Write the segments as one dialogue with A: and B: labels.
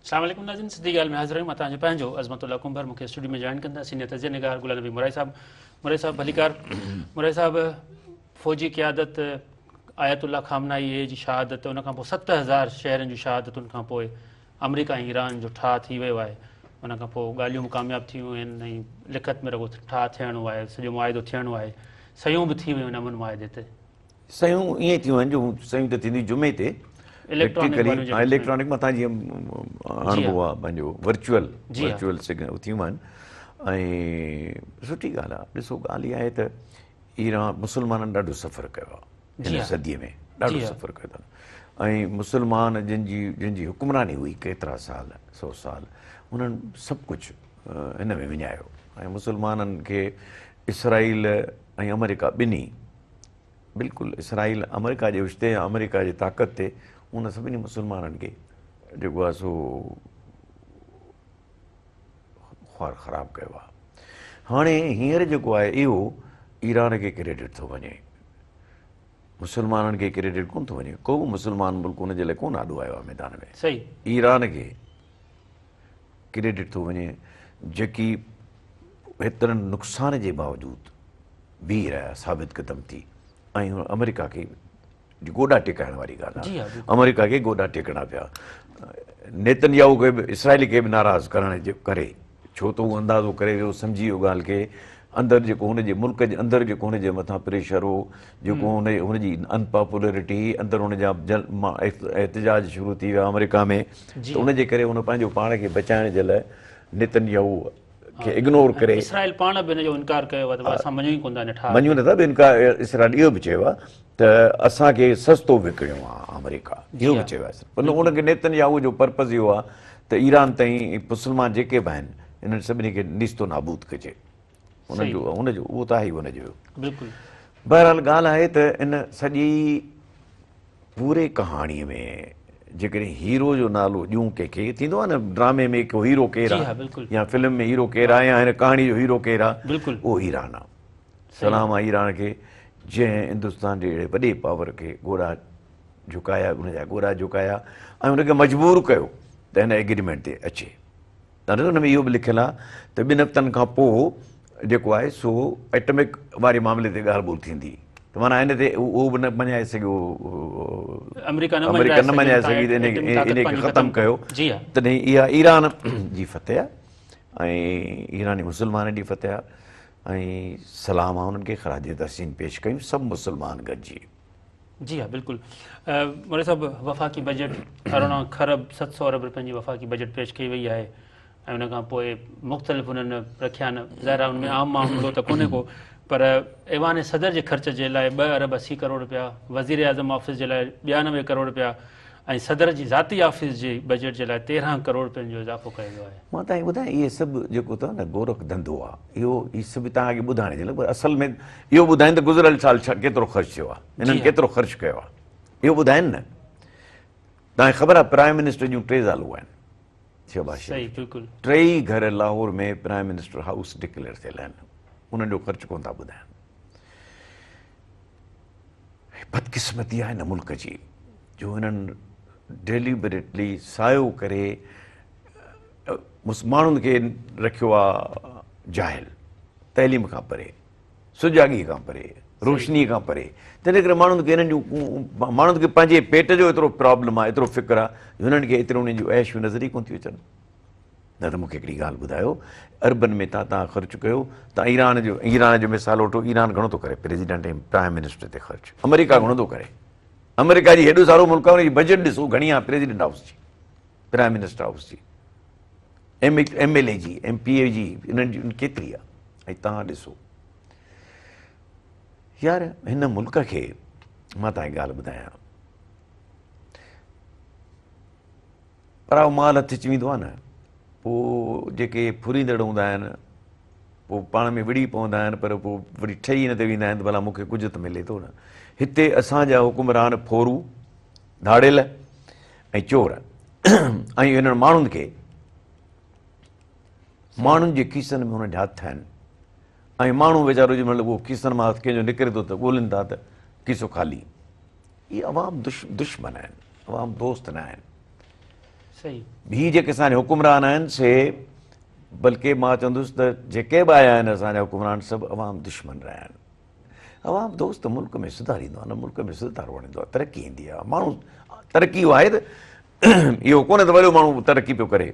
A: السلام عليڪم ناظرين سڌي ڳالهه ۾ حاضر آهيون مان توهان جو پنهنجو عظمت الله ڪنڀر مون کي اسٽوڊيو ۾ جوائن ڪندا سينيئر تجزيه نگار غلام نبي مورائي صاحب مورائي صاحب ڀليڪار مورائي صاحب فوجي قيادت آيت الله خامنائي جي شهادت ان کان پوء 7000 شهرين جون شهادتن کان پوء آمريڪا ۽ ايران جو ٺاهه ٿي ويو آهي ان کان پوء ڳالهيون به ڪامياب ٿيون آهن ۽ لکت ۾ رڳو ٺاهه ٿيڻو آهي سڄو معاهدو ٿيڻو آهي صحيحون به ٿي ويون آهن امن معاهدي تي.
B: صحيحون ائين ٿيون آهن جو صحيحون ته ٿينديون جمعي تي
A: اليڪٽرانڪ
B: اليڪٽرانڪ مٿان جيئن هڻبو آهي پنهنجو ورچوئل ورچوئل سگنل ٿيون آهن ۽ سٺي ڳالهه آهي ڏسو ڳالهه اها آهي ته ايران مسلمانن ڏاڍو سفر ڪيو آهي هن صديء ۾ ڏاڍو سفر ڪيو اٿن ۽ مسلمان جن جي جن جي حڪمراني هئي ڪيترا سال سو سال انهن سڀ ڪجهه هن ۾ وڃايو ۽ مسلمانن کي اسرائيل ۽ آمريڪا ٻنهي بلڪل اسرائيل آمريڪا جي رشتي يا آمريڪا جي طاقت تي ان سڀني مسلمانن کي جيڪو آهي سو خوار خراب ڪيو آهي هاڻي هينئر جيڪو آهي اهو ايران کي ڪريڊٽ ٿو وڃي مسلمانن کي ڪريڊٽ ڪون ٿو وڃي ڪو به مسلمان ملڪ ان جي لاء ڪون آڏو آيو آهي ميدان ۾
A: صحيح
B: ايران کي ڪريڊٽ ٿو وڃي جيڪي هيترن نقصان جي باوجود بيهي رهيا ثابت قدم ٿي ۽ آمريڪا کي گوڏا ٽيڪائڻ واري ڳالهه آهي آمريڪا کي گوڏا ٽيڪڻا پيا نيتن ياهو کي به اسرائيل کي به ناراض ڪرڻ جي ڪري ڇو ته هو اندازو ڪري ويو سمجهي ويو ڳالهه کي اندر جيڪو هن جي ملڪ جي اندر جيڪو هن جي مٿان پريشر هو جيڪو هن هن جي ان پاپولرٽي هئي اندر هن جا احتجاج شروع ٿي ويا آمريڪا ۾ ته ان جي ڪري هن پنهنجو پاڻ کي بچائڻ جي لاء نيتن ياهو کي اگنور ڪري
A: اسرائيل پاڻ به ان جو انڪار ڪيو آهي ته اسان مڃون ئي ڪونه ٿا ان ٺاهه
B: مڃون نٿا به انڪار اسرائيل اهو به چيو آهي ته اسان کي سستو وڪڻيو آهي آمريڪا اهو به چيو آهي پر ان کي نيتن ياهو جو پرپز اهو آهي ته ايران تائين مسلمان جيڪي به آهن انهن سڀني کي نيست و نابود ڪجي ان جو ان جو اهو ته آهي ان جو
A: بلڪل
B: بهرحال ڳالهه آهي ته ان سڄي پوري ڪهاڻي ۾ جيڪڏهن هيرو جو نالو ڏيون ڪنهن کي ٿيندو آهي نه ڊرامي ۾ ڪو هيرو ڪير آهي يا فلم ۾ هيرو ڪير آهي يا هن ڪهاڻي جو هيرو ڪير آهي
A: بلڪل
B: اهو ايران آهي سلام آهي ايران کي جنهن هندستان جي اهڙي وڏي پاور کي گوڏا جهڪايا ان جا گوڏا جهڪايا ۽ ان کي مجبور ڪيو ته هن ايگريمينٽ تي اچي تڏهن ان ۾ اهو به لکيل آهي ته ٻن هفتن کان پوء جيڪو آهي سو ايٽمڪ واري معاملي تي ڳالهه ٻولهه ٿيندي ته معنيٰ ان تي اهو به نه مڃائي سگهيو
A: آمريڪا
B: نه مڃائي سگهي ته ان کي ختم ڪيو تڏهن اها ايران جي فتح آهي ۽ ايراني مسلمانن جي فتح آهي ۽ سلام آهي انهن کي خراج تحسين پيش ڪيون سڀ مسلمان گڏجي.
A: جي ها بلڪل مولوي صاحب وفاقي بجيٽ 18 کرب 700 ارب روپين جي وفاقي بجيٽ پيش ڪئي وئي آهي ۽ ان کان پوء مختلف انهن رکيا آهن ظاهر آهي ان ۾ عام معاملو ته ڪونهي ڪو پر ايوان صدر جي خرچ جي لاء 2 ارب 80 ڪروڙ روپيا وزير اعظم آفيس جي لاء 92 ڪروڙ روپيا ۽ صدر جي ذاتي آفيس جي بجيٽ جي لاء 13 ڪروڙ روپين جو اضافو ڪيو ويو آهي.
B: مان توهان کي ٻڌايان اهي سڀ جيڪو اٿو نه گورک ڌنڌو آهي اهو هي سڀ توهان کي ٻڌائڻ جي لاء پر اصل ۾ اهو ٻڌائين ته گذريل سال ڇا ڪيترو خرچ ٿيو آهي انهن ڪيترو خرچ ڪيو آهي اهو ٻڌائين نه. توهان کي خبر آهي پرائم منسٽر جون ٽي زالون آهن شهباز شريف
A: بلڪل
B: ٽيئي گهر Lahore ۾ prime minister house declare ٿيل آهن انهن جو خرچ ڪونه ٿا ٻڌائين. بدقسمتي آهي هن ملڪ جي جو هنن ڊيليبريٽلي سايو ڪري ماڻهن کي رکيو آ جاهل تعليم کان پري سجاڳي کان پري روشني کان پري تنهن ڪري ماڻهن کي هنن جون ماڻهن کي پنهنجي پيٽ جو ايترو پرابلم آ ايترو فڪر آ جو هنن کي ايترو انهن جون عيشون نظر ئي ڪونه ٿيون اچن نه ته مون کي هڪڙي ڳالهه ٻڌايو اربن ۾ تان تان خرچ ڪيو تان ايران جو ايران جو مثال وٺو ايران گهڻو ٿو ڪري پريزيڊنٽ ۽ پرائم منسٽر تي خرچ آمريڪا گهڻو ٿو ڪري آمريڪا جي هيڏو سارو ملڪ آهي ان جي بجيٽ ڏسو گهڻي آهي پريزيڊنٽ هائوس جي پرائم منسٽر هائوس جي ايم ايم ايل اي جي ايم پي اي جي انهن جي ڪيتري آهي ۽ تان ڏسو يار هن ملڪ کي مان تان ڳالهه ٻڌايان پرائو مال هٿ اچي ويندو آهي نه پوء جيڪي ڦريندڙ هوندا آهن پوء پاڻ ۾ وڙهي پوندا آهن پر پوء وري ٺهي ان تي ويندا آهن ته ڀلا مون کي ڪجهه ته ملي ٿو نه هتي اسان جا حڪمران ڦورو ڌاڙيل ۽ چور ۽ انهن ماڻهن کي ماڻهن جي کيسن ۾ انهن جا هٿ آهن ۽ ماڻهو ويچارو جنهن مهل اهو کيسن مان هٿ ڪنهن جو نڪري ٿو ته ڳولين ٿا ته کيسو خالي. اهي عوام دشمن آهن، عوام دوست نه آهن.
A: صحيح.
B: هي جيڪي اسان جا حڪمران آهن سي بلڪه مان چوندس ته جيڪي به آيا آهن اسان جا حڪمران سڀ عوام دشمن رهيا آهن. عوام دوست ملڪ ۾ سڌار ايندو آهي نه، ملڪ ۾ سڌار ايندو آهي، ترقي ايندي آهي. ماڻهو ترقي اهو آهي ته اهو ڪونهي ته وڏو ماڻهو ترقي پيو ڪري،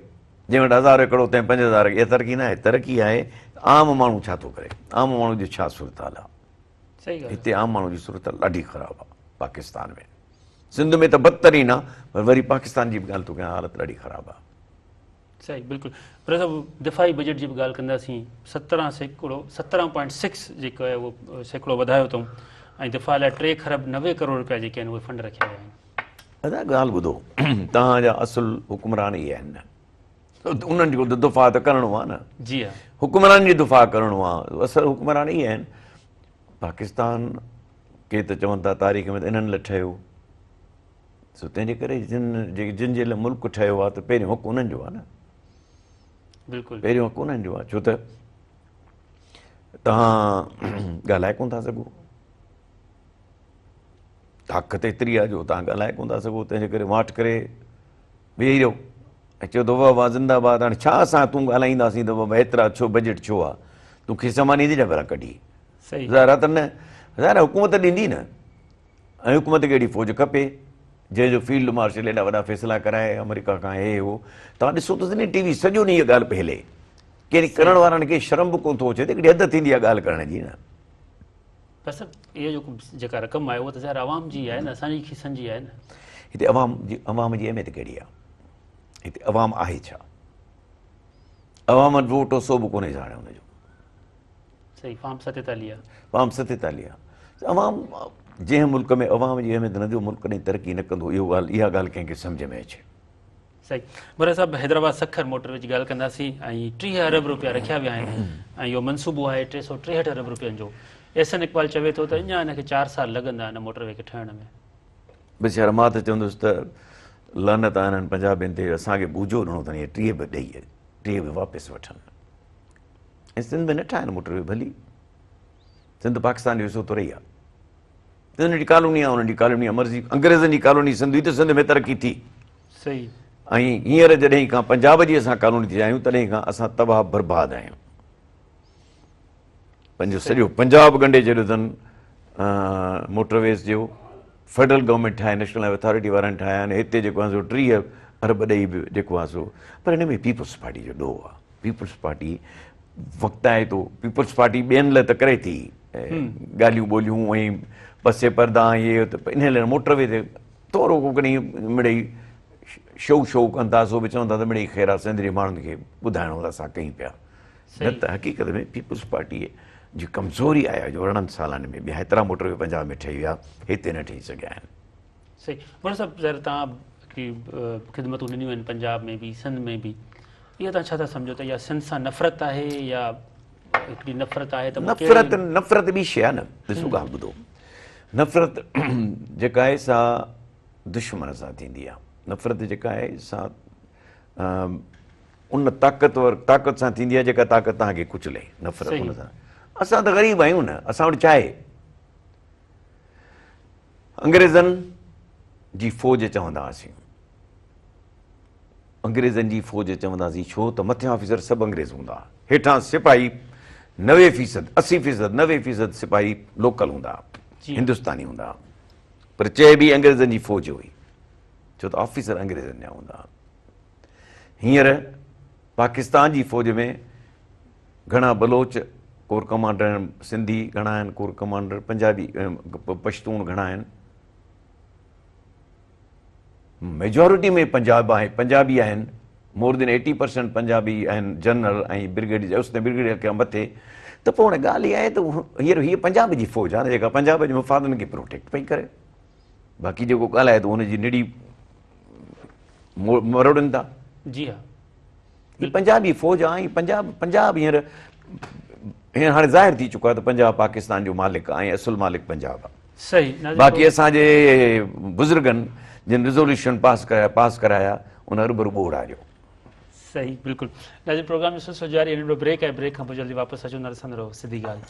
B: جنهن وٽ 1000 ايڪڙ تنهن 5000، اها ترقي نه آهي. ترقي آهي عام ماڻهو ڇا ٿو ڪري، عام ماڻهو جي ڇا صورتحال آهي. هتي عام ماڻهو جي صورتحال ڏاڍي خراب آهي پاڪستان ۾، سنڌ ۾ ته بدترين آهي، پر وري پاڪستان جي به ڳالهه ٿو ڪيان، حالت ڏاڍي خراب آهي.
A: صحيح بلڪل پر صاحب دفاعي بجيٽ جي به ڳالهه ڪنداسين، 17 سيڪڙو، 17.6 جيڪو آهي اهو سيڪڙو وڌايو اٿئون ۽ دفاع لاء 3 کرب 90 ڪروڙ روپيا جيڪي آهن اهي فنڊ رکيا ويا آهن.
B: ادا ڳالهه ٻڌو، توهان جا اصل حڪمران اهي آهن نه، انهن جو دفاع ته ڪرڻو آهي نه.
A: جي ها،
B: حڪمران جي دفاع ڪرڻو آهي، اصل حڪمران اهي آهن. پاڪستان ڪي ته چون ٿا تاريخ ۾ ته انهن لاء ٺهيو، سو تنهن جي ڪري جن جي لاء ملڪ ٺهيو آهي ته پهريون حق انهن جو آهي نه.
A: بلڪل
B: پهريون حق انهن جو آهي، ڇو ته توهان ڳالهائي ڪونه ٿا سگهو، طاقت ايتري آهي جو توهان ڳالهائي ڪونه ٿا سگهو، تنهن جي ڪري واٽ ڪري ويهي رهو ۽ چئو ته واهه واهه زنده آباد. هاڻي ڇا اسان تون ڳالهائينداسين ته بابا ايترا ڇو بجيٽ ڇو آهي، تون کيسا مان ڏيندي ڇا ڀلا ڪڍي؟ ظاهر آهي ته نه، ظاهر آهي حڪومت ڏيندي نه، ۽ حڪومت کي اهڙي فوج کپي جنهن جو فيلڊ مارشل ايڏا وڏا فيصلا ڪرائي آمريڪا کان هي هو. توهان ڏسو ته سني ٽي وي سڄو ڏينهن اها ڳالهه پئي هلي، ڪنهن ڪرڻ وارن کي شرم به ڪونه ٿو اچي ته هڪڙي حد ٿيندي آهي ڳالهه ڪرڻ جي نه.
A: پر سر اهو جيڪو جيڪا رقم آهي اها ته ظاهر عوام جي آهي نه، اسان جي کيسن جي آهي نه.
B: هتي عوام جي اهميت ڪهڙي آهي؟ هتي عوام آهي ڇا؟ عوام وٽ ووٽ هو سو به ڪونهي هاڻي هن جو.
A: صحيح، فارم 47.
B: فارم 47. عوام جنهن ملڪ ۾ عوام جي اهميت نه ٿي ملڪ ڪڏهن ترقي نه ڪندو. اهو ڳالهه اها ڳالهه ڪنهن کي سمجهه ۾ اچي.
A: صحيح مراد صاحب، حيدرآباد سکر موٽر وي جي ڳالهه ڪنداسين ۽ 30 ارب روپيا رکيا ويا آهن ۽ اهو منصوبو آهي 363 ارب روپين جو. احسن اقبال چوي ٿو ته اڃا هن کي 4 سال لڳندا هن موٽر وي کي ٺهڻ ۾.
B: بس يار مان ته چوندس ته لعنت آهي انهن پنجابين تي، اسان کي بوجو ڏنو اٿن، اهي 30 به ڏئي 30 به واپس وٺن ۽ سنڌ ۾ نه ٺاهن موٽر وي. ڀلي سنڌ پاڪستان جو حصو ته رهي آهي، انهن جي ڪالوني آهي، انهن جي ڪالوني آهي، مرضي انگريزن جي ڪالوني سنڌ هئي ته سنڌ ۾ ترقي ٿي.
A: صحيح.
B: ۽ هينئر جڏهن کان پنجاب جي اسان ڪالوني ٿي آهيون تڏهن کان اسان تباهه برباد آهيون. پنهنجو سڄو پنجاب ڳنڍي ڇڏيو اٿن موٽر ويز جو. فيڊرل گورنمينٽ ٺاهي، نيشنل هاء وي اٿارٽي وارن ٺاهيا آهن. هتي جيڪو آهي سو 30 ارب ڏئي به جيڪو آهي سو، پر هن ۾ پيپلز پارٽي جو ڏوهه آهي. پيپلز پارٽي وقت آهي تو پيپلز پارٽي ٻين لاء ته ڪري ٿي ڳالهيون ٻوليون ۽ پسي پردا ۽ هي ته ان لاء موٽر وي تي ٿورو ڪو ڪڏهن مڙئي شو شو ڪن ٿا، سو به چون ٿا ته مڙئي خير آهي، سنڌ جي ماڻهن کي ٻڌائڻو ته اسان ڪيون پيا. نه ته حقيقت ۾ پيپلز پارٽي جي ڪمزوري آهي جو 18 سالن ۾ ٻيا هيترا موٽر وي پنجاب ۾ ٺهي ويا، هتي نه ٺهي سگهيا آهن.
A: صحيح مراد صاحب، ظاهر توهان هڪڙي خدمتون ڏنيون آهن پنجاب ۾ به سنڌ ۾ به، اها توهان ڇا ٿا سمجهو ته اها سنڌ سان نفرت آهي يا هڪڙي نفرت آهي ته
B: نفرت نفرت ٻي شيء آهي نه. ڏسو ڳالهه ٻڌو، نفرت جيڪا آهي سا دشمن سان ٿيندي آهي. نفرت جيڪا آهي سا ان طاقتور طاقت سان ٿيندي آهي جيڪا طاقت توهان کي ڪچلي. نفرت ان سان. اسان ته غريب آهيون نه، اسان وٽ ڇا آهي؟ انگريزن جي فوج چوندا هئاسين، انگريزن جي فوج چوندا هئاسين، ڇو ته مٿيان آفيسر سڀ انگريز هوندا هئا، هيٺان سپاهي 90%، 80%، 90% سپاهي لوڪل هوندا هئا، هندستاني هوندا هئا، پر چئبي انگريزن جي فوج هئي، ڇو ته آفيسر انگريزن جا هوندا هئا. هينئر پاڪستان جي فوج ۾ گهڻا بلوچ ڪور ڪمانڊر آهن، سنڌي گهڻا آهن ڪور ڪمانڊر، پنجابي پشتون گهڻا آهن، ميجورٽي ۾ پنجاب آهي، پنجابي آهن، مور دين 80% پنجابي آهن جنرل ۽ برگيڊيئر، اس برگيڊيئر کان مٿي. ته پوء هاڻي ڳالهه اها آهي ته هينئر هيء پنجاب جي فوج آهي جيڪا پنجاب جي مفادن کي پروٽيڪٽ پئي ڪري، باقي جيڪو ڳالهائي ٿو ان جي نڙي مروڙن ٿا.
A: جي ها،
B: هي پنجابي فوج آهي. پنجاب پنجاب هينئر هينئر هاڻي ظاهر ٿي چڪو آهي ته پنجاب پاڪستان جو مالڪ آهي ۽ اصل مالڪ پنجاب آهي.
A: صحيح.
B: باقي اسان جي بزرگن جن ريزوليوشن پاس ڪرايا پاس ڪرايا ان هربرو ٻوڙ آريو.
A: صحيح بلڪل. ناظرين پروگرام جو سلسلو جاري، ننڍڙو بريڪ آهي، بريڪ کان پوء جلدي واپس اچون ٿا، ڏسندا رهو سڌي ڳالهه.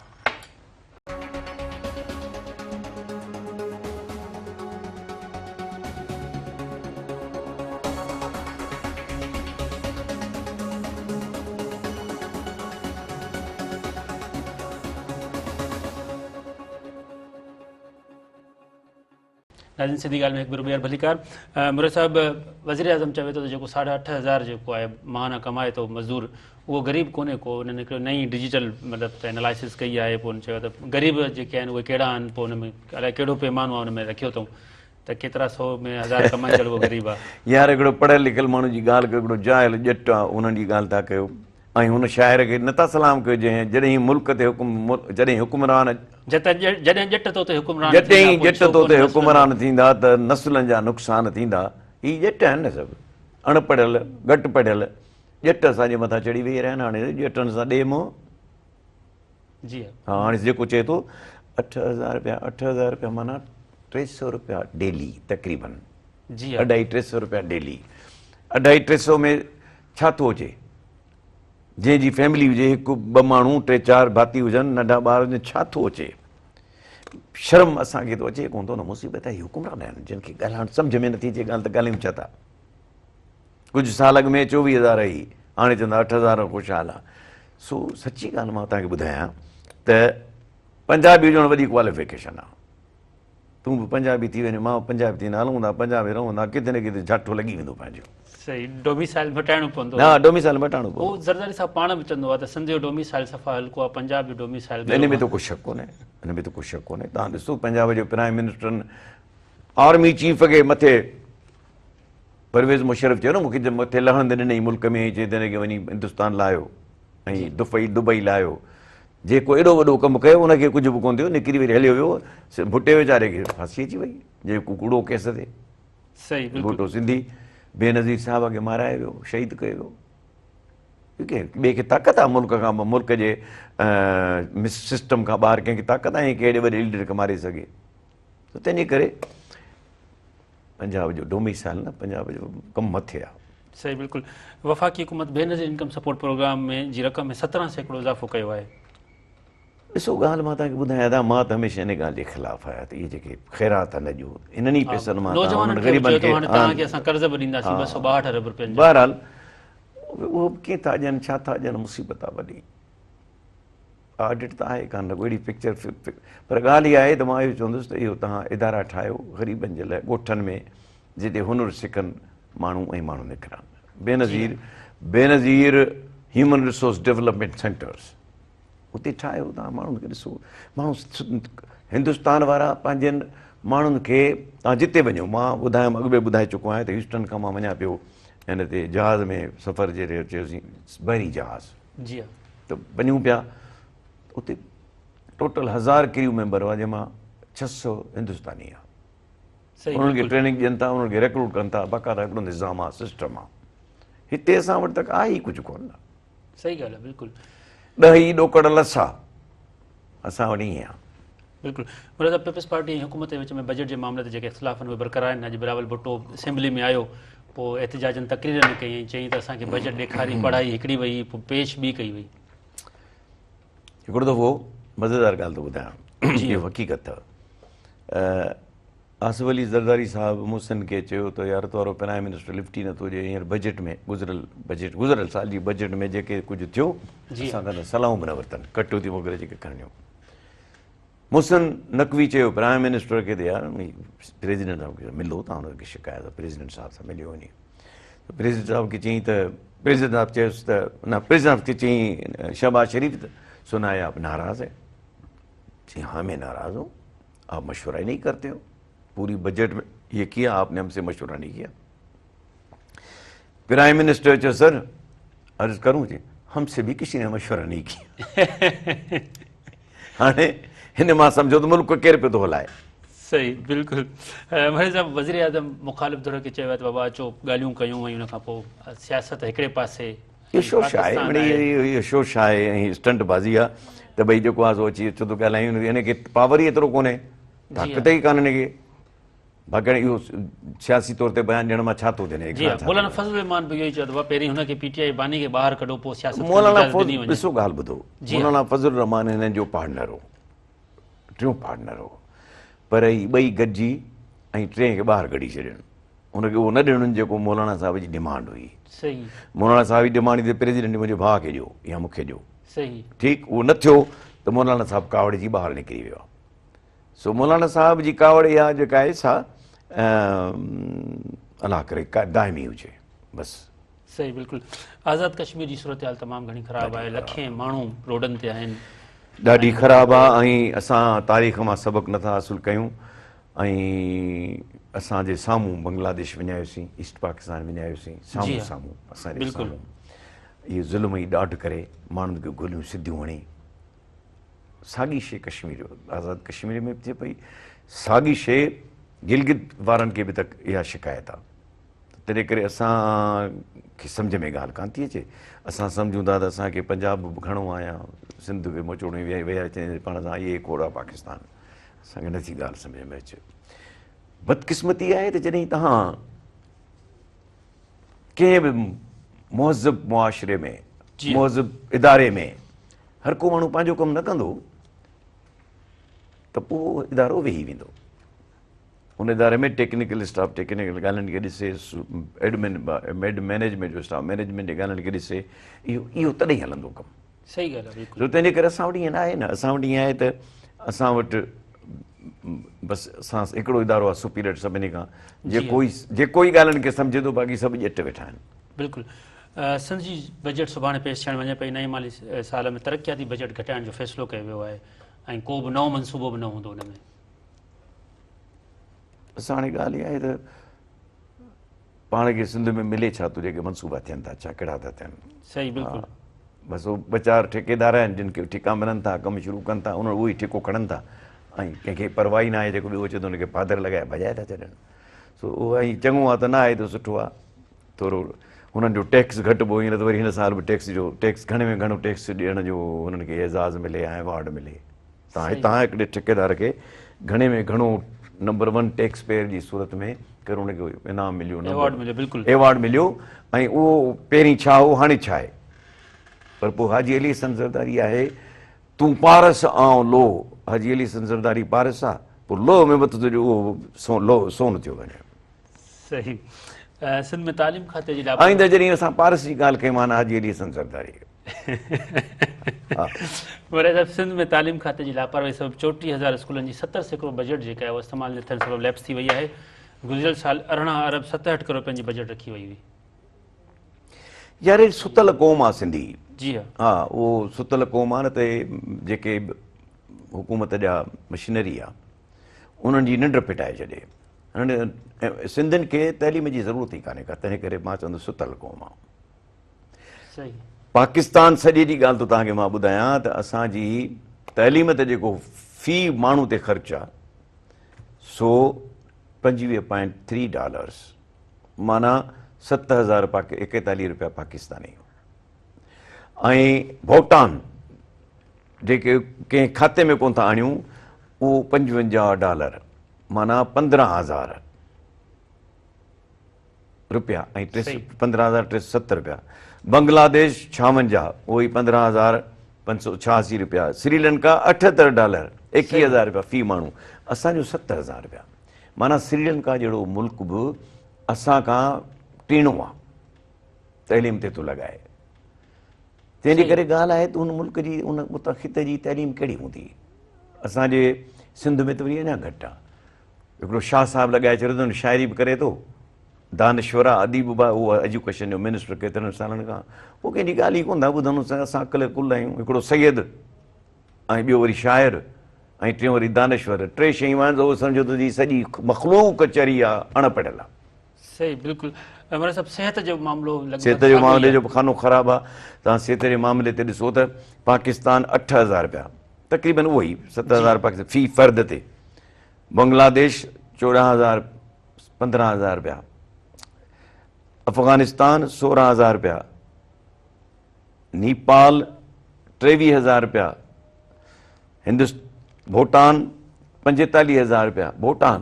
A: ناظرين سڌي ڳالهه ۾ هڪ ڀيرو ٻيهر ڀليڪار. مراد صاحب وزير اعظم چوي ٿو ته جيڪو ساڍا 8000 جيڪو آهي ماهانه ڪمائي ٿو مزدور اهو غريب ڪونهي ڪو. انهن هڪڙو نئين ڊجيٽل مطلب ته انالائسس ڪئي آهي، پوء انهن چيو ته غريب جيڪي آهن اهي ڪهڙا آهن، پوء ان ۾ الائي ڪهڙو پيمانو آهي ان ۾ رکيو اٿئون ته ڪيترا سو ۾ هزار ڪمائيندڙ اهو غريب آهي.
B: يار هڪڙو پڙهيل لکيل ماڻهو جي ڳالهه ڪيو، هڪڙو جاهل ڄٽ آهي انهن جي ڳالهه ٿا ڪيو ۽ هن شاعر کي نٿا سلام ڪيو جنهن جڏهن ملڪ تي حڪم جڏهن حڪمران
A: جڏهن ڄٽ تو تي حڪمران
B: جڏهن ڄٽ تو تي حڪمران ٿيندا ته نسلن جا نقصان ٿيندا. هي ڄٽ آهن نه سڀ اڻ پڙهيل گهٽ پڙهيل ڄٽ اسان جي مٿان چڙهي ويهي رهيا آهن. هاڻي ڄٽن سان ڏي منهن.
A: جي
B: ها هاڻي جيڪو چئي ٿو 8000 رپيا، 8000 رپيا معنيٰ 300 رپيا ڊيلي تقريبن.
A: جي
B: اڍائي ٽي سو رپيا ڊيلي. اڍائي ٽي سو ۾ ڇا ٿو اچي؟ جنهن جي فيملي هجي هڪ ٻه ماڻهو ٽي چار ڀاتي هجن ننڍا ٻار هجن ڇا ٿو اچي؟ شرم اسان کي ٿو اچي ڪونه ٿو نه. مصيبت آهي حڪمران آهن جن کي ڳالهائڻ سمجهه ۾ نٿي اچي ڳالهه ته ڳالهايون ڇا ٿا. ڪجهه سال اڳ ۾ 24000 هئي هاڻي چوندا 8000 خوشحال آ. سو سچي ڳالهه مان توهان کي ٻڌايان ته پنجابي هجڻ وڏي ڪواليفڪيشن آ. تون به پنجابي ٿي وڃ مان به پنجابي ٿي وڃان هلون ٿا پنجاب ۾ رهون ٿا ڪٿي نه ڪٿي جهاٽو لڳي ويندو پنهنجو.
A: صحيح ڊوميسائل مٽائڻو پوندو.
B: ها ڊوميسائل مٽائڻو پوندو.
A: هو زرداري صاحب پاڻ به چوندو آهي ته سنڌ جو ڊوميسائل صفا هلڪو آهي پنجاب جو ڊوميسائل ڳرو
B: آهي. ان ۾ ته ڪو شڪ ڪونهي ان ۾ ته ڪو شڪ ڪونهي. توهان ڏسو پنجاب جو پرائم منسٽر آرمي چيف کي مٿي پرويز مشرف چيو نه مون کي مٿي لهڻ نه ڏنئي ملڪ ۾ چي تنهن کي وڃي هندستان لاهيو ۽ دفعي دبئي لاهيو. جيڪو ايڏو وڏو ڪم ڪيو ان کي ڪجهه به ڪونه ٿيو نڪري وري هليو ويو. ڀٽي ويچاري کي ڦاسي اچي وئي جيڪو ڪوڙو ڪيس تي.
A: صحيح بلڪل.
B: ڀٽو سنڌي بينظير صاحب کي مارايو ويو شهيد ڪيو ويو. ٻئي کي طاقت آهي ملڪ کان ملڪ جي سسٽم کان ٻاهر ڪنهن کي طاقت آهي ڪهڙي وڏي ليڊر کي ماري سگهي. ته تنهن جي ڪري پنجاب جو ڊوميسائل نه پنجاب جو ڪم مٿي آهي.
A: صحيح بلڪل. وفاقي حڪومت بينظير انڪم سپورٽ پروگرام ۾ جي رقم ۾ 17% اضافو ڪيو آهي.
B: ڏسو ڳالهه مان توهان کي ٻڌايان ته مان ته هميشه ان ڳالهه جي خلاف آهيان ته اهي جيڪي خيرات آهن اڄ انهن ئي پئسن مان
A: نوجوانن کي به چيو ته هاڻي توهان کي اسان قرض به ڏينداسين 262 ارب رپين جا.
B: بهرحال اهو به ڪيئن ٿا ڏين ڇا ٿا ڏين مصيبت آهي وڏي. آڊٽ ته آهي ڪانه اهڙي پڪچر پر ڳالهه اها آهي ته مان اهو چوندس ته اهو توهان ادارا ٺاهيو غريبن جي لاء ڳوٺن ۾ جتي هنر سکن ماڻهو ۽ ماڻهو نڪرن. Benazir human resource development centres اتي ٺاهيو توهان ماڻهن کي ڏسو ماڻهو هندستان وارا پنهنجن ماڻهن کي توهان جتي وڃو مان ٻڌايم اڳ ۾ ٻڌائي چڪو آهيان ته هيوسٽن کان مان وڃان پيو هن تي جهاز ۾ سفر جي چيوسين بحري جهاز
A: جي ها
B: ته وڃون پيا اتي ٽوٽل 1000 ڪريو ميمبر هئا جنهن مان 600 هندستاني هئا. انهن کي ٽريننگ ڏين ٿا انهن کي ريڪروٽ ڪن ٿا باقاعده هڪڙو نظام آهي سسٽم آهي. هتي اسان وٽ ته آهي ئي ڪجهه ڪونه.
A: صحيح ڳالهه آهي بلڪل.
B: ڏهه ئي ڏوڪڙ لسا اسان وٽ ائين آهي.
A: بلڪل مراد صاحب پيپلز پارٽي ۽ حڪومت جي وچ ۾ بجيٽ جي معاملي تي جيڪي اختلاف آهن اهي برقرار آهن. اڄ بلاول ڀٽو اسيمبلي ۾ آيو پوء احتجاجن تقرير نه ڪئي ۽ چيائين ته اسان کي بجيٽ ڏيکاري پڙهائي هڪڙي وئي پوء پيش ٻي ڪئي وئي.
B: هڪڙو دفعو مزيدار ڳالهه ٿو ٻڌايان اهو حقيقت اٿو. آصف علي زرداري صاحب محسن کي چيو ته يار تو وارو پرائم منسٽر لفٽ ئي نٿو ڏئي هينئر بجيٽ ۾ گذريل بجيٽ گذريل سال جي بجيٽ ۾ جيڪي ڪجهه ٿيو اسان کان ته صلاحون به نه ورتن ڪٽوتيون وغيره جيڪي کڻڻيون. محسن نقوي چيو پرائم منسٽر کي ته يار پريزيڊنٽ صاحب کي ملو تان هن کي شڪايت پريزيڊنٽ صاحب سان مليو وڃي ته پريزيڊنٽ صاحب کي چيائين ته پريزيڊنٽ صاحب چيس ته نه پريزيڊنٽ صاحب کي چيائين شهباز شريف ته سنا هي آپ ناراض هي چيائين ها مين ناراض هون آپ مشورہ ہی نہیں کرتے ہو پوری بجٹ میں یہ کیا آپ نے ہم سے مشورہ نہیں کیا. پرائم منسٹر چيو سر عرض کروں جی ہم سے بھی کسی نے مشورہ نہیں کیا. هاڻي هن مان سمجهو ته ملڪ ڪير پيو ٿو هلائي.
A: صحيح بلڪل مري صاحب وزير اعظم مخالف ڌر کي چيو آهي ته بابا اچو ڳالهيون ڪيون ۽ ان کان پوء سياست هڪڙي پاسي
B: اهو شوش آهي مڙئي اهو شوش آهي ۽ اسٽنٽ بازي آهي ته ڀئي جيڪو آهي سو اچي اچو ٿو ڳالهايون هن کي پاور ئي ايترو ڪونهي طاقت ئي ڪانه هن کي باقي اهو سياسي طور تي بيان ڏيڻ مان ڇا ٿو ٿئي؟
A: جي ها مولانا فضل الرحمان به اهو ئي چيو ته پهرين هن کي پي ٽي آء باني کي ٻاهر ڪڍو پوء سياست ڪرڻ جي
B: مولانا
A: اجازت ڏني وڃي.
B: ڏسو ڳالهه ٻڌو مولانا فضل الرحمان هنن جو پارٽنر هو ٽيون پارٽنر هو پر هي ٻئي گڏجي ۽ ٽئين کي ٻاهر ڪڍي ڇڏين هن کي اهو نه ڏنن جيڪو مولانا صاحب جي ڊمانڊ هئي.
A: صحيح.
B: مولانا صاحب جي ڊمانڊ هئي ته پريزيڊنٽ منهنجي ڀاء کي ڏيو يا مون کي ڏيو.
A: صحيح.
B: ٺيڪ اهو نه ٿيو ته مولانا صاحب ڪاوڙجي ٻاهر نڪري ويو. سو مولانا صاحب جي ڪاوڙ اها جيڪا آهي سا الله ڪري دائمي هجي بس.
A: صحيح بلڪل آزاد ڪشمير جي صورتحال تمام گهڻي خراب آهي لکين ماڻهو روڊن تي آهن.
B: ڏاڍي خراب آ ۽ اسان تاريخ مان سبق نٿا حاصل ڪيون ۽ اسان جي سامهون بنگلاديش وڃايوسين ايسٽ پاڪستان وڃايوسين سامهون سامهون اسان جي سامهون اهو ظلم ۽ ڏاڍ ڪري ماڻهن کي گوليون سڌيون هڻي ساڳي شي ڪشمير آزاد ڪشمير ۾ به ٿئي پئي ساڳي شي گلگت وارن کي به ته اها شڪايت آ تنهن ڪري اسان کي سمجهه ۾ ڳالهه ڪانه ٿي اچي. اسان سمجهون ٿا ته اسان کي پنجاب به گهڻو آهي يا سنڌ به موچوڙيون ويهي ويهي اچن پاڻ سان اهي کوڙ آهي پاڪستان. اسان کي نٿي ڳالهه سمجهه ۾ اچي. بدقسمتي آهي ته جڏهن توهان ڪنهن به مهذب معاشري ۾ مهذب اداري ۾ هر ڪو ماڻهو پنهنجو ڪم نه ڪندو ته پوء ادارو ويهي ويندو. ان اداري ۾ ٽيڪنيڪل اسٽاف ٽيڪنيڪل ڳالهين کي ڏسي، ايڊمن مئنيجمينٽ جو اسٽاف مئنيجمينٽ جي ڳالهين کي ڏسي، اهو اهو تڏهن هلندو ڪم.
A: صحيح ڳالهه آهي بلڪل.
B: سو تنهن جي ڪري اسان وٽ ائين نه آهي نه، اسان وٽ ائين آهي ته اسان وٽ بس اسان هڪڙو ادارو آهي سپيريئر سڀني کان، جيڪو ئي جيڪو ئي ڳالهين کي سمجهي ٿو باقي سڀ ڄٽ ويٺا آهن.
A: بلڪل سنڌ جي بجيٽ سڀاڻي پيش ٿيڻ وڃي پئي، نئين مالي سال ۾ ترقياتي بجيٽ گهٽائڻ جو فيصلو ڪيو ويو آهي ۽ ڪو به نئون منصوبو به نه هوندو ان ۾.
B: بس هاڻي ڳالهه اها آهي ته پاڻ کي سنڌ ۾ ملي ڇا ٿو جيڪي منصوبا ٿين ٿا ڇا ڪهڙا ٿا ٿين.
A: صحيح بلڪل.
B: بس هو ٻه چار ٺيڪيدار آهن جن کي ٺيڪا ملن ٿا ڪم شروع ڪن ٿا انهن اهي ئي ٺيڪو کڻن ٿا ۽ ڪنهن کي پرواهه ئي نه آهي جيڪو ٻيو اچي ٿو ان کي پادر لڳائي ڀڄائي ٿا ڇڏن سو اهو ۽ چڱو آهي ته نه آهي ته سٺو آهي ٿورو هنن جو ٽيڪس گهٽبو هينئر ته وري هن سال به ٽيڪس جو ٽيڪس گهڻي ۾ گهڻو ٽيڪس ڏيڻ جو هنن کي اعزاز ملي ۽ ايوارڊ ملي. تان هتان هڪڙي ٺيڪيدار کي گهڻي ۾ گهڻو نمبر ون ٽيڪس پيئر جي صورت ۾ ڪري ان کي انعام مليو
A: ايوارڊ مليو بلڪل
B: ايوارڊ مليو ۽ اهو پهرين ڇا هو هاڻي ڇا آهي پر پوء حاجي علي حسن زرداري آهي تون پارس آئون لوهه حاجي علي حسن زرداري پارس آ پوء لوهه ۾ وت جو اهو لوهه سون ٿيو وڃي.
A: صحيح سنڌ ۾ تعليم کاتي جي
B: آئنده جڏهن اسان پارس جي ڳالهه ڪئي معنيٰ حاجي علي حسن زرداري.
A: وري صاحب سنڌ ۾ تعليم کاتي جي لاپرواهي سبب 34,000 اسڪولن جي 70% بجيٽ جيڪا آهي اها استعمال نه ٿيڻ سبب ليپس ٿي وئي آهي گذريل سال 18 ارب 67 ڪروڙ رپين جي بجيٽ رکي وئي هئي.
B: يار هي ستل قوم آ سنڌي.
A: جي ها.
B: ها اهو ستل قوم آ نه ته جيڪي حڪومت جا مشنري آ انهن جي ننڊ ڦٽائي ڇڏي. سنڌين کي تعليم جي ضرورت ئي ڪانهي ڪا تنهن ڪري مان چوندس ستل قوم آ. پاڪستان سڄي جي ڳالهه ٿو توهان کي مان ٻڌايان ته اسان جي تعليم تي جيڪو في ماڻهو تي خرچ آ سو 25.3 ڊالرس معنيٰ 7041 روپيا پاڪستاني ۽ ڀوٽان جيڪي ڪنهن کاتي ۾ ڪونه ٿا آڻيون اهو 55 ڊالر معنيٰ 15,000 رپيا ۽ 15,370 رپيا، بنگلاديش 56 اهو ئي 15,586 رپيا، سريلنڪا 78 ڊالر 21,000 رپيا في ماڻهو، اسان جو 7,000 رپيا معنيٰ سريلنڪا جهڙو ملڪ به اسان کان ٽيڻو آ تعليم تي ٿو لڳائي. تنهن جي ڪري ڳالهه آهي ته ان ملڪ جي ان اتان خطي جي تعليم ڪهڙي هوندي؟ اسان جي سنڌ ۾ ته وري اڃا گهٽ آ. هڪڙو شاهه صاحب لڳائي ڇڏيو اٿن، شاعري به ڪري ٿو، دانشور آ، اديب به آ، اهو ايجوڪيشن جو منسٽر ڪيترن سالن کان، پوء ڪنهن جي ڳالهه ئي ڪونه ٿا ٻڌن، اسان عقل ڪل آهيون، هڪڙو سيد ۽ ٻيو وري شاعر ۽ ٽيون وري دانشور، ٽي شيون آهن ته اهو سمجهو ته جي سڄي مخلوق چري آ، اڻ پڙهيل آ.
A: صحيح بلڪل عمر صاحب صحت جو معاملو لڳ ڀڳ
B: صحت جو معاملي جو به خانو خراب آ، توهان صحت جي معاملي تي ڏسو ته پاڪستان 8000 رپيا تقريبن اهو ئي 7000 پاڪستان في فرد تي بنگلاديش 14000 15000 رپيا، افغانستان 16000 رپيا، نيپال 23000 رپيا، هندست ڀوٽان 45000 رپيا، ڀوٽان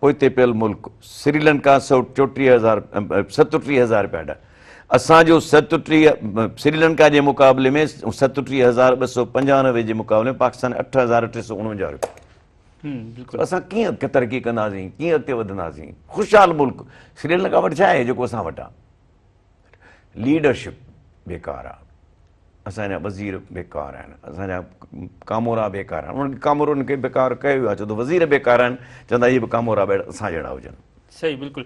B: پوئتي پيل ملڪ، سريلنڪا 134,000 37000 رپيا. اسان جو 37 سريلنڪا جي مقابلي ۾ 37295 جي مقابلي ۾ پاڪستان 8349 رپيا. اسان ڪيئن ترقي ڪنداسين، ڪيئن اڳتي وڌنداسين؟ خوشحال ملڪ سريلنڪا وٽ ڇا آهي جيڪو اسان وٽ آهي؟ ليڊرشپ بيڪار آهي. اسان جا وزير بيڪار آهن، اسان جا ڪامورا بيڪار آهن. انهن ڪامورن کي بيڪار ڪيو ويو آهي، ڇو ته وزير بيڪار آهن، چوندا اهي به ڪامورا به اسان جهڙا هجن.
A: صحيح بلڪل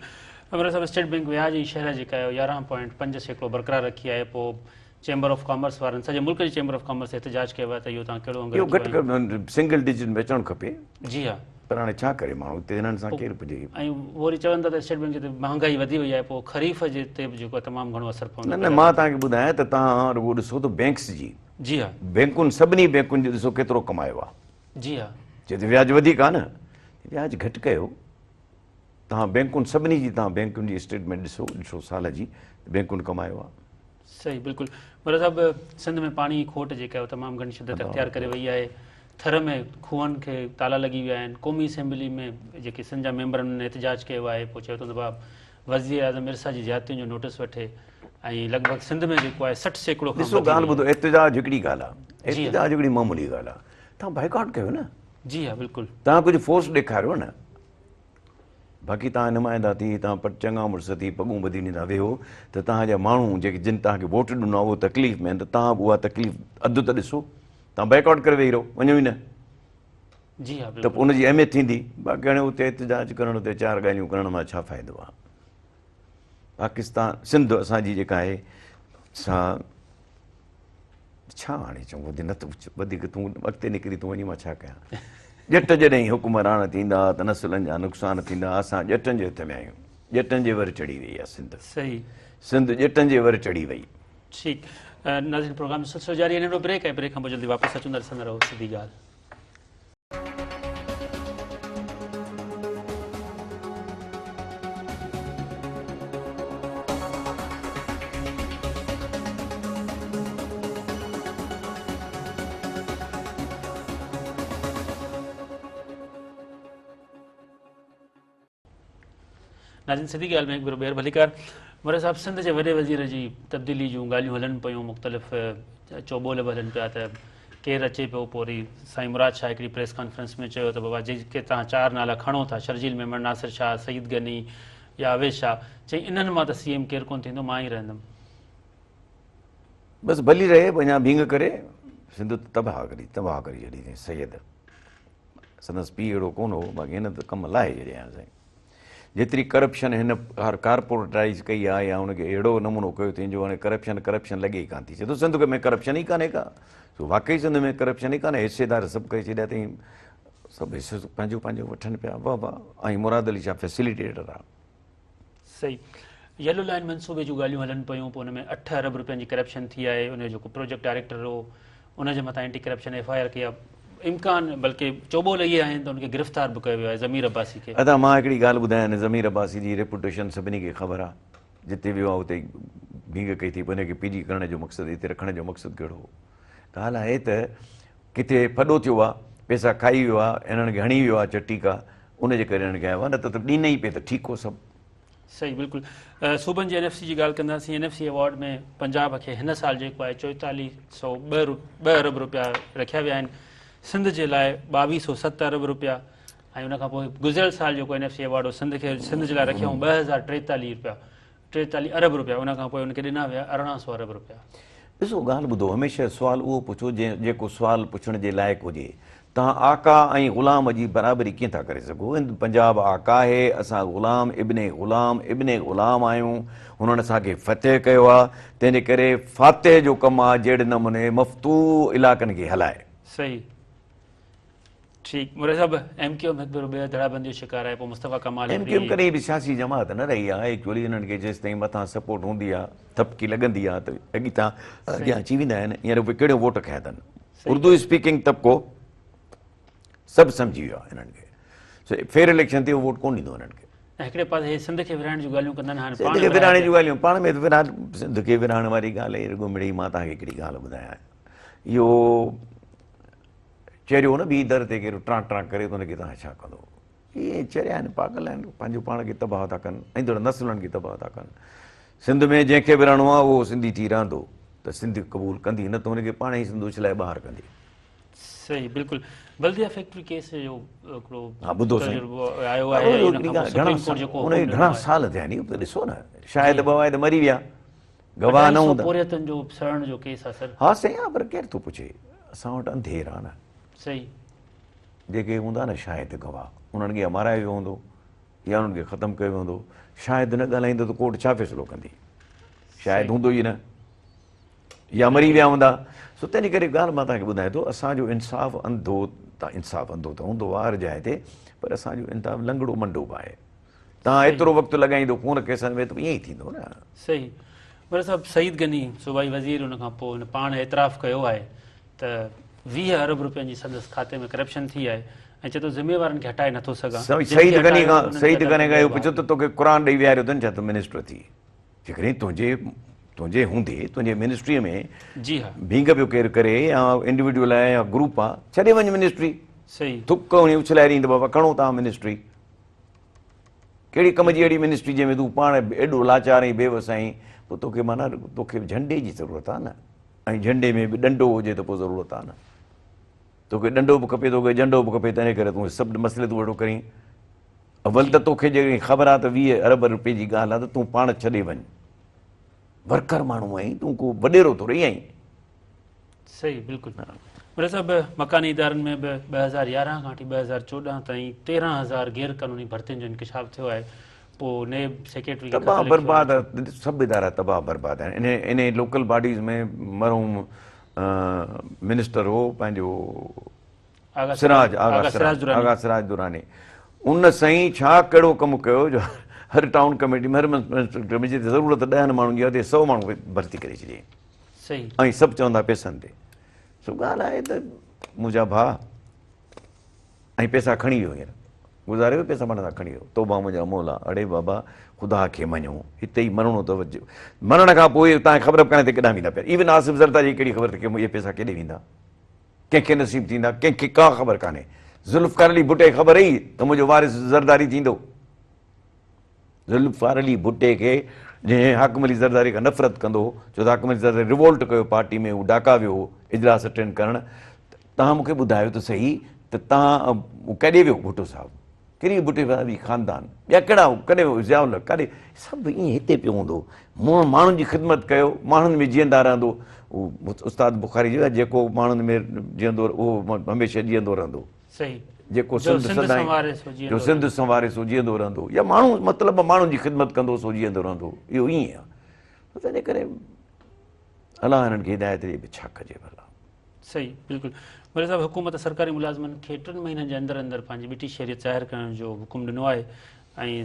A: عمران صاحب، اسٽيٽ بينڪ وياج جي شرح جيڪا آهي 11.5% برقرار رکي آهي، پوء چيمبر آف ڪامرس وارن سڄي ملڪ جي چيمبر آف ڪامرس احتجاج ڪيو آهي ته اهو توهان ڪهڙو انگ
B: رکيو آهي؟ اهو گهٽ سنگل ڊجٽ ۾ اچڻ کپي.
A: جي ها.
B: پر هاڻي ڇا ڪري ماڻهو اتي هنن سان ڪير پڄي.
A: ۽ وري چون ٿا ته اسٽيٽ بينڪ جي مهانگائي وڌي وئي آهي پوء خريف جي تي به جيڪو تمام گهڻو اثر پوندو.
B: نه نه مان توهان کي ٻڌايان ته توهان رڳو ڏسو ته بينڪس جي.
A: جي ها.
B: بينڪن سڀني بينڪن جو ڏسو ڪيترو ڪمايو آهي.
A: جي ها.
B: چي ته وياج وڌيڪ آهي نه وياج گهٽ ڪيو. توهان بينڪن سڀني جي توهان بينڪن جي اسٽيٽمينٽ ڏسو ڏسو سال جي بينڪن ڪمايو آهي.
A: صحيح بلڪل مراد صاحب، سنڌ ۾ پاڻي جي کوٽ جيڪا آهي تمام گهڻي شدت اختيار ڪري وئي آهي، ٿر ۾ کوهن کي تالا لڳي ويا آهن، قومي اسيمبلي ۾ جيڪي سنڌ جا ميمبر آهن انهن احتجاج ڪيو آهي، پوء چيو اٿن ته وزير اعظم ارسا جي زيادتين جو نوٽس وٺي ۽ لڳ ڀڳ سنڌ ۾ جيڪو آهي 60% کان
B: ڏسو ڳالهه ٻڌو، احتجاج هڪڙي ڳالهه آهي، احتجاج هڪڙي معمولي ڳالهه آهي، توهان بائيڪاٽ ڪيو نه.
A: جي ها بلڪل.
B: توهان ڪجهه فورس ڏيکاريو نه. باقي توهان نمائندا ٿي، توهان پٽ چڱا مڙس ٿي پڳون ٻڌي نيندا ويهو ته توهان جا ماڻهو جيڪي جن توهان کي ووٽ ڏنو آهي اهو تڪليف ۾ آهن ته توهان به اها تڪليف اڌ ته ڏسو. توهان بائيڪاٽ ڪري ويهي رهو، وڃو ئي نه.
A: جي ها
B: ته پوء ان جي اهميت ٿيندي. باقي هاڻي اتي احتجاج ڪرڻ اتي چار ڳالهيون ڪرڻ مان ڇا فائدو آهي. پاڪستان سنڌ اسان جي جيڪا آهي سا ڇا هاڻي چئون وڌيڪ نه ته وڌيڪ تون اڳتي نڪري تون وڃي مان ڇا ڪيان. ڄٽ جڏهن حڪمران ٿيندا ته نسلن جا نقصان ٿيندا. اسان ڄٽن جي هٿ ۾ آهيون. ڄٽن جي ور چڙهي وئي آهي سنڌ.
A: صحيح.
B: سنڌ ڄٽن جي ور چڙهي وئي.
A: ٺيڪ ناظرين پروگرام جو سلسلو جاري آهي، ننڍڙو بريڪ آهي، بريڪ کان پوء جلدي واپس اچون ٿا، ڏسندا رهو سڌي ڳالهه. ناظرين سڌي ڳالهه ۾ هڪ ڀيرو ٻيهر ڀليڪار. مراد صاحب، سنڌ جي وڏي وزير جي تبديلي جون ڳالهيون هلن پيون، مختلف چوٻول به هلن پيا ته ڪير اچي پيو. پوء وري سائين مراد شاهه هڪڙي پريس ڪانفرنس ۾ چيو ته بابا جيڪي توهان چار نالا کڻو ٿا، شرجيل ميمڻ، ناصر شاهه، سعيد غني يا اويس شاهه، چئي انهن مان ته سي ايم ڪير ڪونه ٿيندو، مان ئي رهندم.
B: بس ڀلي رهي، اڃا ڀينگ ڪري سنڌ ته تباهه ڪري تباهه ڪري ڇڏي اٿئي سيد. سندس پيء اهڙو ڪونه هو، باقي هن ته ڪم لاهي ڇڏيا آهن سائين. جيتري ڪرپشن هن ڪارپوريٽائيز ڪئي آهي يا ان کي اهڙو نمونو ڪيو اٿئي جو هاڻي ڪرپشن ڪرپشن لڳي ئي ڪانه ٿي. چئي ٿو سنڌ ۾ ڪرپشن ئي ڪانهي ڪا. سو واقعي سنڌ ۾ ڪرپشن ئي ڪانهي، حصيدار سڀ ڪري ڇڏيا اٿئي، سڀ حصو پنهنجو پنهنجو وٺن پيا. واهه واهه. ۽ مراد علي شاهه فيسليٽيٽر آهي.
A: صحيح. يلو لائين منصوبي جون ڳالهيون هلن پيون، پوء ان ۾ 8 ارب روپين جي ڪرپشن ٿي آهي، ان جو جيڪو پروجيڪٽ ڊائريڪٽر هو ان جي مٿان anti corruption F I R ڪئي آهي، امڪان بلڪه چوٻول اهي آهن ته ان کي گرفتار به ڪيو ويو آهي ضمير عباسي کي.
B: ادا مان هڪڙي ڳالهه ٻڌايان، ضمير عباسي جي ريپوٽيشن سڀني کي خبر آهي، جتي ويو آهي اتي ڀينگ ڪئي اٿئي، پوء ان کي پي جي ڪرڻ جو مقصد هتي رکڻ جو مقصد ڪهڙو هو؟ ڳالهه آهي ته ڪٿي ڦڏو ٿيو آهي، پئسا کائي ويو آهي، هنن کي هڻي ويو آهي چٽي ڪا، ان جي ڪري هنن کي آيو آهي، نه ته ڏني ئي پئي ته ٺيڪ هو سڀ.
A: صحيح بلڪل. صوبن جي اين ايف سي جي ڳالهه ڪنداسين، N F C award ۾ Punjab کي هن سال جيڪو آهي 4402 ارب روپيا رکيا ويا آهن، سنڌ جي لاء 2207 ارب روپيا ۽ ان کان پوء گذريل سال جيڪو اين ايف سي ايوارڊ هو سنڌ کي سنڌ جي لاء رکيا هئا 2043 روپيا 43 ارب روپيا، ان کان پوء ان کي ڏنا ويا 1800 ارب روپيا.
B: ڏسو ڳالهه ٻڌو، هميشه سوال اهو پڇو جيڪو سوال پڇڻ جي لائق هجي. توهان آقا ۽ غلام جي برابري ڪيئن ٿا ڪري سگهو؟ هند پنجاب آقا آهي، اسان غلام ابن غلام ابن غلام آهيون، هنن اسان کي فتح ڪيو آهي، تنهن جي ڪري فاتح جو ڪم آهي جهڙي نموني مفتوح علائقن کي هلائي.
A: صحيح ٺيڪ مري صاحب، ايم ڪيو ايم هڪ ڀيرو ٻيهر ڌڙابندي جو شڪار آهي، پوء مصطفيٰ ڪمال
B: ايم ڪيو ايم ڪڏهن به سياسي جماعت نه رهي آهي، ايڪچوئلي انهن کي جيستائين مٿان سپورٽ هوندي آهي، ٿپڪي لڳندي آهي ته اڳتان اڳيان اچي ويندا آهن، هينئر اهي ڪهڙيون ووٽ کنيا اٿن، اردو اسپيڪنگ طبقو سڀ سمجهي ويو آهي انهن کي، سو فيئر اليڪشن ٿي ووٽ ڪونه ڏيندو انهن کي.
A: ۽ هڪڙي پاسي هي سنڌ کي ورهائڻ جون ڳالهيون ڪندا آهن، هاڻي
B: سنڌ
A: پاڻ
B: کي
A: ورهايا
B: ورهائڻ
A: پيا.
B: جون ڳالهيون پاڻ ۾ ورهائڻ، سنڌ کي ورهائڻ واري ڳالهه آهي رڳو مڙئي مان توهان کي هڪڙي ڳالهه ٻڌايان، اهو چريو نه ٻي در تي ڪير ٽان ٽان ڪري ته ان کي توهان ڇا ڪندو؟ اهي چريا آهن، پاڳل آهن، پنهنجو پاڻ کي تباهه ٿا ڪن، ايندڙ نسلن کي تباهه ٿا ڪن. سنڌ ۾ جنهن کي به رهڻو آهي اهو سنڌي ٿي رهندو ته سنڌ قبول ڪندي، نه ته ان کي پاڻ ئي سنڌ اڇلائي ٻاهر ڪندي.
A: صحيح بلڪل. بلديا فيڪٽري ڪيس جو هڪڙو
B: ها ٻڌو سائين.
A: تجربو آيو آهي ۽ ان کان پوء سپريم ڪورٽ جيڪو
B: ان کي
A: حڪم
B: گهڻا
A: ڏنو آهي.
B: سال ٿيا آهن، اهو ته ڏسو نه، شاهد ٻه واحد مري ويا. گواهه نه هوندا.
A: پورهيتن جو سڙڻ جو ڪيس آ سر.
B: ها سائين ها پر ڪير ٿو پڇي اسان وٽ انڌير آ نه.
A: صحيح.
B: جيڪي هوندا نه شاهد گواهه انهن کي يا مارايو ويو هوندو يا انهن کي ختم ڪيو ويو هوندو. شاهد نه ڳالهائيندو ته ڪورٽ ڇا فيصلو ڪندي؟ شاهد هوندو ئي نه يا مري ويا هوندا. سو تنهن جي ڪري ڳالهه مان توهان کي ٻڌايان ٿو اسان جو انصاف انڌو انصاف انڌو ته هوندو آهي هر جاء تي پر اسان جو انصاف لنگڙو منڊو به آهي. توهان ايترو وقت لڳائيندو خون ڪيسن ۾ ته ائين ئي ٿيندو نه.
A: صحيح مير صاحب سعيد غني صوبائي وزير ان کان پوء هن پاڻ اعتراف ڪيو آهي ته 20 ارب روپين جي سندس کاتي ۾ ڪرپشن ٿي آهي ۽ چئي ٿو ذميوارن کي هٽائي نٿو سگهان.
B: سعيد غني کان سعيد غني کان اهو پڇو ته توکي قرآن ڏئي ويهاريو اٿن ڇا تون منسٽر ٿي جيڪڏهن تنهنجي تنهنجي هوندي تنهنجي منسٽري ۾
A: جي ها
B: ڀينگ پيو ڪير ڪري يا انڊيوڊيول آهي يا گروپ آهي ڇڏي وڃ منسٽري
A: صحيح
B: ٿڪ هڻي اڇلائي ڏيندو بابا کڻو توهان منسٽري ڪهڙي ڪم جي اهڙي منسٽري جنهن ۾ تون پاڻ ايڏو لاچار ۽ بيوس آهين پوء توکي معنيٰ توکي جهنڊي جي ضرورت آهي نه ۽ جهنڊي ۾ به ڏنڊو هجي ته پوء ضرورت آهي نه توکي ڏنڊو به کپي توکي جهنڊو به کپي تنهن ڪري تون سڀ مسئلي تون ويٺو ڪرين اول ته توکي جيڪڏهن خبر آهي ته 20 ارب روپين جي ڳالهه آهي ته تون پاڻ ڇڏي وڃ ورڪر ماڻهو آهين تون ڪو وڏيرو ٿوري آهين.
A: صحيح بلڪل مرزا صاحب مڪاني ادارن ۾ به 2011 کان وٺي 2014 تائين 13000 غير قانوني ڀرتين جو انڪشاف ٿيو آهي پوء نيب سيڪريٽري کي
B: تباهه برباد سڀ ادارا تباهه برباد آهن انهي انهي لوڪل باڊيز ۾ مرحوم منسٽر هو پنهنجو سراج آغا سراج آغا سراج دراني ان سائين ڇا ڪهڙو ڪم ڪيو جو هر ٽائون ڪميٽي ۾ هر ميونسپل ڪميٽي جتي ضرورت ڏهن ماڻهن جي آهي اتي 100 ماڻهو ڀرتي ڪري ڇڏيائين
A: صحيح
B: ۽ سڀ چوندا پئسن تي سو ڳالهه آهي ته منهنجا ڀاء ۽ پئسا کڻي ويو هينئر گذاري ويو پئسا پاڻ سان کڻي ويو توبه منهنجا مولا اڙي بابا خدا کي مڃو هتي ئي مرڻو اٿو مرڻ کان پوء توهان کي خبر به ڪانهي ته ڪيڏانهن ويندا پيا ايون آصف زرداري کي ڪهڙي خبر ته اهي پئسا ڪيڏي ويندا ڪنهن کي نصيب ٿيندا ڪنهن کي ڪا خبر ڪانهي ذوالفقار علي ڀٽي کي خبر هئي ته منهنجو وارث زرداري ٿيندو ذوالفقار علي ڀٽي کي جنهن حاڪم علي زرداري کان نفرت ڪندو هو ڇو ته حاڪم علي زرداري ريوولٽ ڪيو پارٽي ۾ هو ڍاڪا ويو هو اجلاس اٽينڊ ڪرڻ توهان مون کي ٻڌايو ته صحيح ته توهان ڪڏي ويو ڀٽو صاحب ڪهڙي ڀٽي صاحب جي خاندان ٻيا ڪهڙا ڪڏي ويو ضياء الحق ڪاڏي سڀ ائين هتي پيو هوندو هو ماڻهن جي خدمت ڪيو ماڻهن ۾ جيئندا رهندو استاد بخاري جو جيڪو ماڻهن ۾ جيئندو اهو هميشه جيئندو رهندو
A: صحيح
B: جيڪو سنڌ سدائين جو سنڌ سنواري سو جيئندو رهندو يا ماڻهو مطلب ماڻهن جي خدمت ڪندو سو جيئندو رهندو اهو ائين آهي تنهن ڪري الله هنن کي هدايت ڏي به ڇا ڪجي ڀلا.
A: صحيح بلڪل مرزا صاحب حڪومت سرڪاري ملازمن کي 3 مهينن جي اندر اندر پنهنجي ٻٽي شهريت ظاهر ڪرڻ جو حڪم ڏنو آهي ۽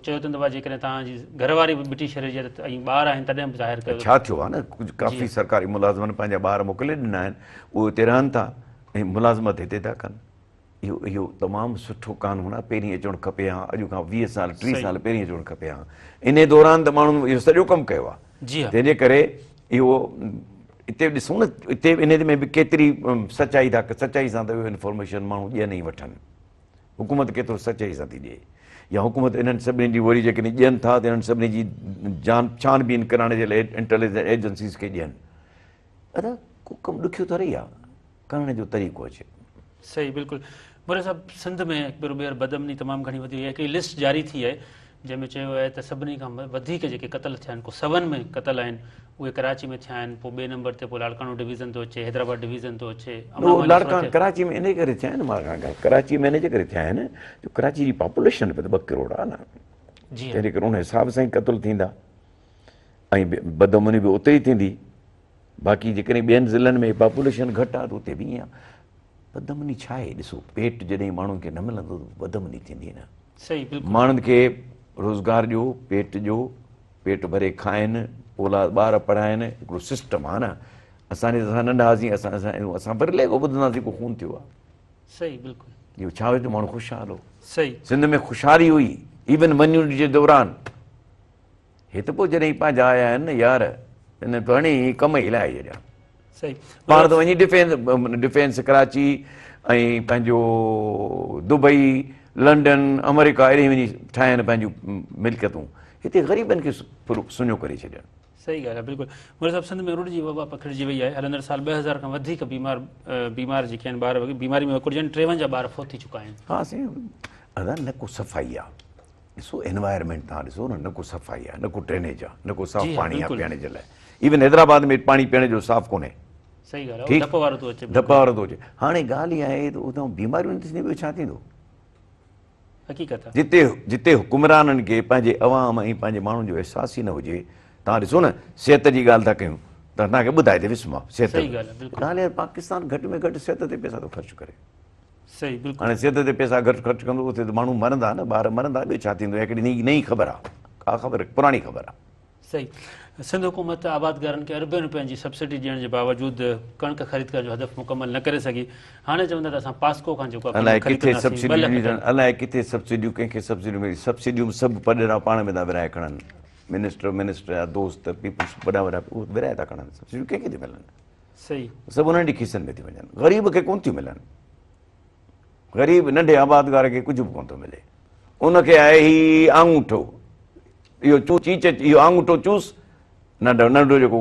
A: چيو اٿن ته جيڪڏهن توهان جي گهر واري به ٻٽي شهريت ۽ ٻار آهن تڏهن به ظاهر ڪيو.
B: ڇا ٿيو آهي نه ڪجهه ڪافي سرڪاري ملازمن پنهنجا ٻار موڪلي ڏنا آهن اهي اتي رهن ٿا ۽ ملازمت هتي ٿا ڪن اهو اهو تمام سٺو قانون آهي پهرين اچڻ کپي ها اڄ کان 20 سال 30 سال پهرين اچڻ کپي ها انهي دوران ته ماڻهن اهو سڄو ڪم ڪيو آهي
A: جي ها
B: تنهن جي ڪري اهو اتي ڏسون نه اتي انهي ۾ به ڪيتري سچائي ٿا سچائي سان ته اهو انفارميشن ماڻهو ڏين ئي وٺن حڪومت ڪيترو سچائي سان ٿي ڏئي يا حڪومت انهن سڀني جي وري جيڪڏهن ڏين ٿا ته انهن سڀني جي جان ڇان بين ڪرائڻ جي لاء انٽيليجنس ايجنسيز کي ڏين ادا ڪو ڪم ڏکيو ٿوري آ ڪرڻ جو طريقو اچي.
A: صحيح بلڪل مري صاحب سنڌ ۾ هڪ ڀيرو ٻيهر بدامني تمام گهڻي وڌي وئي آهي هڪڙي لسٽ جاري ٿي آهي جنهن ۾ چيو ويو آهي ته سڀني کان وڌيڪ جيڪي قتل ٿيا آهن ڪو سون ۾ قتل آهن اهي ڪراچي ۾ ٿيا آهن پوء ٻئي نمبر تي پوء لاڙڪاڻو ڊويزن ٿو اچي حيدرآباد ڊويزن ٿو اچي
B: لاڙڪاڻو ڪراچي ۾ انهي ڪري ٿيا آهن ڪراچي ۾ انهي جي ڪري ٿيا آهن جو ڪراچي جي پاپوليشن به ته 2 ڪروڙ آهي نه
A: جي
B: تنهن ڪري ان حساب سان ئي قتل ٿيندا ۽ بدامني به اتي ئي ٿيندي باقي جيڪڏهن ٻين ضلعن ۾ پاپوليشن گهٽ آهي ته اتي به ائين آهي. بدامني ڇا آهي؟ ڏسو پيٽ جڏهن ماڻهن کي نه ملندو ته بدامني ٿيندي نه.
A: صحيح بلڪل.
B: ماڻهن کي روزگار ڏيو، پيٽ ڏيو، پيٽ ڀري کائن، اولاد ٻار پڙهائن، هڪڙو سسٽم آهي نه. اسان جي اسان ننڍا هئاسين اسان اسان اسان ورلي ڪو ٻڌندا هئاسين ڪو خون ٿيو آهي.
A: صحيح بلڪل.
B: اهو ڇا هيو ته ماڻهو خوشحال هو.
A: صحيح.
B: سنڌ ۾ خوشحالي هئي ايون ون يونٽ جي دوران. هي ته پوء جڏهن پنهنجا آيا آهن نه يار هن ته هڻي ڪم ئي لاهي ڇڏيا.
A: صحيح.
B: پاڻ ته وڃي ڊفينس ڊفينس ڪراچي ۽ پنهنجو دبئي لنڊن آمريڪا اهڙي وڃي ٺاهين پنهنجون ملڪيتون هتي غريبن کي سڃو ڪري ڇڏين.
A: صحيح ڳالهه آهي بلڪل مرزا صاحب سنڌ ۾ رڙ جي وبا پکڙجي وئي آهي هلندڙ سال 2000 کان وڌيڪ بيمار بيمار جيڪي آهن ٻار بيماري ۾ وڪوڙجن 53 ٻار فوت ٿي چڪا آهن.
B: ها سائين ادا نه ڪو صفائي آهي. ڏسو انوائرمينٽ توهان ڏسو نه، نه ڪو صفائي آهي، نه ڪو ڊرينيج آهي، نه ڪو صاف پاڻي آهي پيئڻ جي لاء. ايون حيدرآباد ۾ پاڻي پيئڻ جو صاف ڪونهي.
A: صحيح ڳالهه آهي، ڌپ وارو ٿو اچي.
B: ڌپ وارو ٿو اچي. هاڻي ڳالهه اها آهي ته اتان بيماريون نه ٿينديون ٻيو ڇا ٿيندو؟
A: حقيقت آهي.
B: جتي جتي حڪمرانن کي پنهنجي عوام ۽ پنهنجي ماڻهن جو احساس ئي نه هجي، توهان ڏسو نه صحت جي ڳالهه ٿا ڪيون ته توهان کي ٻڌائي ته ويس مان صحت.
A: صحيح ڳالهه آهي بلڪل.
B: ڳالهه يار پاڪستان گهٽ ۾ گهٽ صحت تي پئسا ٿو خرچ ڪري.
A: صحيح بلڪل.
B: هاڻي صحت تي پئسا گهٽ خرچ ڪندو اتي ته ماڻهو مرندا نه ٻار مرندا ٻيو ڇا ٿيندو هڪڙي نئين نئين خبر آ ڪا خبر پراڻي خبر آ.
A: صحيح سنڌ حڪومت آبادگارن کي اربين روپين جي سبسڊي ڏيڻ جي باوجود ڪڻڪ خريد ڪرڻ جو هدف مڪمل نه ڪري سگهي هاڻي چون ٿا ته اسان پاسڪو کان جيڪو آ
B: الائي
A: ڪڻڪ خريد
B: ڪٿي
A: ڪنداسين ٻه
B: سبسڊيون
A: لک
B: ڏنيون
A: ٽن.
B: اٿن الائي ڪٿي سبسڊيون ڪنهن کي سبسڊيون ملي سبسڊيون سڀ پڏرا پاڻ ۾ ٿا ورهائي کڻن منسٽر منسٽر جا دوست پيپلز وڏا وڏا اهي ورهائي ٿا کڻن سبسڊيون ڪنهن کي ٿيون ملن.
A: صحيح.
B: سڀ انهن جي کيسن ۾ ٿيون وڃن. غريب کي ڪونه ٿيون ملن. غريب ننڍي آبادگار کي ڪجهه به ڪونه ٿو ملي. ان کي آهي هي آڱوٺو، اهو چو چيچ، اهو آڱوٺو چوس، ننڍو ننڍو جيڪو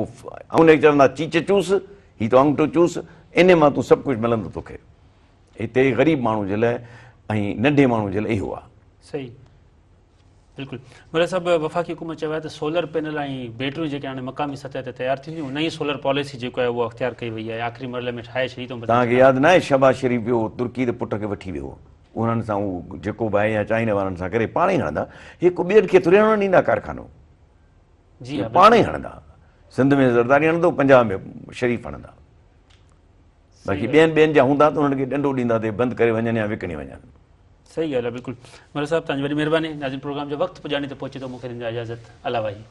B: ان کي چوندا چيچ چوس، هي تو آڱوٺو چوس، ان مان تون سڀ ڪجهه ملندو توکي. هتي غريب ماڻهو جي لاء ۽ ننڍي ماڻهو جي لاء اهو آهي.
A: صحيح. بلڪل مولوي صاحب وفاقي حڪومت چيو آهي ته سولر پينل ۽ بيٽريون جيڪي هاڻي مقامي سطح تي تيار ٿينديون نئين سولر پاليسي جيڪو آهي اهو اختيار ڪئي وئي آهي آخري مرحلي ۾ ٺاهي ڇڏي اٿئون.
B: توهان کي ياد ناهي شهباز شريف ويو هو ترڪي ته پٽ کي وٺي ويو هو انهن سان هو جيڪو به آهي يا چائنا وارن سان ڪري پاڻ ئي هڻندا هي ڪو ٻين کي ٿوري هڻڻ ڏيندا ڪارخانو
A: جي ها
B: پاڻ ئي هڻندا سنڌ ۾ زرداري هڻندو پنجاب ۾ شريف هڻندا باقي ٻين ٻين جا هوندا ته انهن کي ڏنڊو ڏيندا ته بند ڪري وڃن يا وڪڻي وڃن.
A: صحيح ڳالهه آهي بلڪل ملڪ صاحب توهان جي وڏي مهرباني ناظرين پروگرام جو وقت پڄاڻي تي پهچي ٿو مون کي ڏيندا اجازت الله واهي.